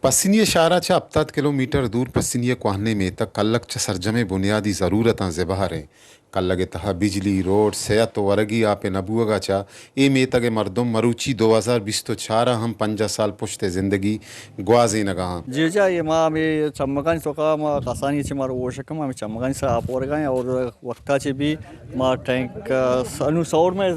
پسنی ءِ شہر ءَ چہ ہپتاد کلومیٹر دور پسنی ءِ کوہنیں میتگ کلگ چہ سرجمیں بنیادی ضرورتاں زبہر ایں۔ کلگ ءِ تہا بجلی، روڈ، صحت ءُ ورگی آپ ءِ نہ بوہگ ءَ چہ اے میتگ ءِ مردم مروچی دو ہزار بیست ءُ چار ءَ ہم پنجاہ سال پشت ءِ زندگی گوازینگ ءَ آں۔ جی جا، اے ما ہمے چمگانی توکا ما کسانی چہ مارا ہوش کن، ما ہمے چمگانی سرا آپ ورگا ایں اور وقتا چہ بھی ما ٹینک، آ، س-، انو سوڑ میں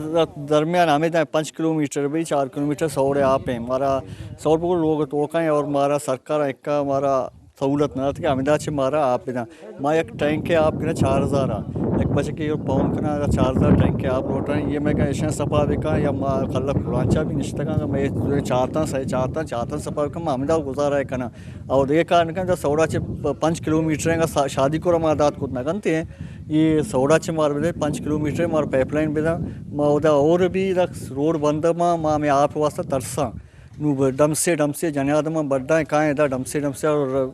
درمیان ہمے داں پنچ کلومیٹر بھی، چار کلومیٹر سوڑ ءِ آپ ایں۔ مارا سوڑ بگو لوگ توکا ایں اور مارا سرکار اکا مارا سہولت نہ دات کہ ہمدا چہ مارا آپ بداں۔ ما یک ٹینک ءِ آپ گراں چار ہزار ءَ، یک بچکے پون کناں، اگر چار ہزار ٹینک ءِ آپ لوٹاں، یہ میں کہاں ایشاں سپا بکاں یا ما کلگ کلانچا بھی نشتگاں، اگر میں چارتاں، سہ چارتاں، چارتاں سپا بکاں، ما ہمدا گزارہ کناں۔ اور دگہ کار نہ کنت، سوڑا چہ پ-، پنچ کلومیٹر ایں، اگر سا-، شادی کورا ما دات کت نہ کنت ایں، یہ سوڑا چہ مار بدے، پنچ کلومیٹر مار پائپ لائن بداں، ما اودا اور بھی رکھ روڈ بند ما، ما ہمیں آپ واسطہ ترساں۔ نوں ب-، ڈمسے، ڈمسے جنیادماں بڈا ایں، کائیں ادا ڈمسے، ڈمسے اور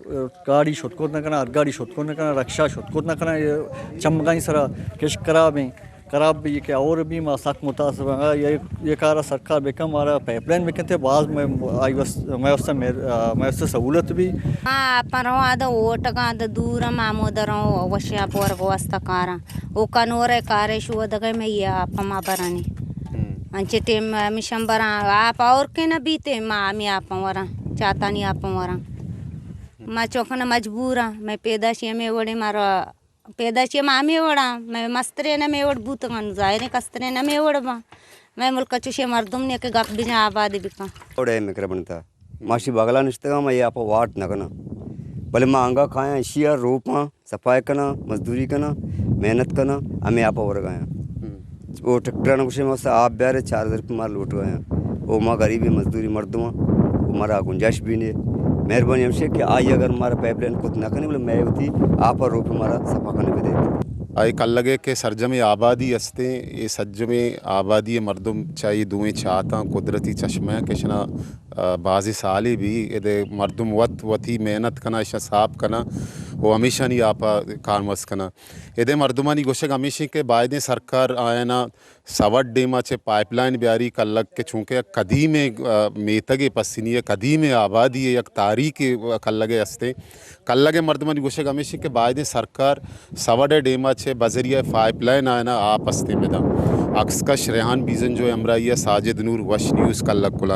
گاڑی شت کت نہ کناں، ہر گاڑی شت کت نہ کناں، رکشہ شت کت نہ کناں، یہ چمگانی سرا کش خراب ایں۔ خراب بھی کہ اور بھی ما سک متاثر آں۔ یہ، یہ کارا سرکار بکن، مارا پائپ لائن بکنتے، باز میں، آئی وس-، میں واسطہ مہر-، آ، میں واسطہ سہولت بھی۔ ما آپاں رواں داں اوٹگاں داں دور، ما ہمودا رواں وشیں آپ ورگ واسطہ کاراں۔ او کنور ءِ کارے شودگے میں یہ آپ ما برانی۔ انچے ٹیم ہمیشاں براں آپ اور کہ نہ بیتے، ما ہمے آپاں وراں، چاتانی آپاں وراں۔ ما چوکنا مجبوراں، میں پیداشی ہمے وڑے مارا پیداشی ما ہمے وڑاں، مئے مسترین ہمے وڑ بوتگاں، ظاہریں کسترین ہمے وڑ باں۔ مئے ملک ءَ چوشیں مردم نے کہ گپ بجاں آباد بکن۔ وڑے مکر بنتا۔ ماشی بغلا نشتگاں، ما یہ آپ واٹ نہ کناں۔ بلے ما انگا کایاں اشیا روپاں، صفائی کناں، مزدوری کناں، محنت کناں، ہمے آپ ورگایاں۔ او ٹریکٹر نہ گوشے ما آپ بیارے چار ہزار روپے مار لوٹ گایاں۔ او ما غریبیں مزدوری مردماں، او مارا گنجائش بھی نے۔ مہربانی ہمشے کہ آئی اگر مارا پائپ لائن کت نہ کنے، بلے مئے وتی آپ ءَ روپ مارا صفا کنے بدے۔ اے کلگے کہ سرجمیں آبادی استیں، اے سرجمیں آبادی مردم چاہیے دوئیں چاتاں قدرتی چشمہ کہ شنا، آ، بازی سالی بھی ادے مردم وت وتی محنت کنا، اشاں صاف کنا و ہمیشانی آپ ءَ کارمرز کنا۔ ادے مردمانی گوشگ ہمیشیں کہ بایدیں سرکار آیانا سوڈ ڈیم ءَ چہ پائپ لائن بیاری کلگ کہ چونکہ یک قدیمیں، آ، میتگے پسنی ءِ قدیمیں آبادی ءِ یک تاریخے کلگ ءَ استیں۔ کلگ ءِ مردمانی گوشگ ہمیش کہ بایدیں سرکار سوڈ ءِ ڈیم ءَ چہ بذریعہ پائپ لائن آیانا آپ استیں بداں۔ عکس کش ریحان بیزنجو ءِ ہمراہی ءَ ساجد نور، وش نیوز، کلگ کلانچہ۔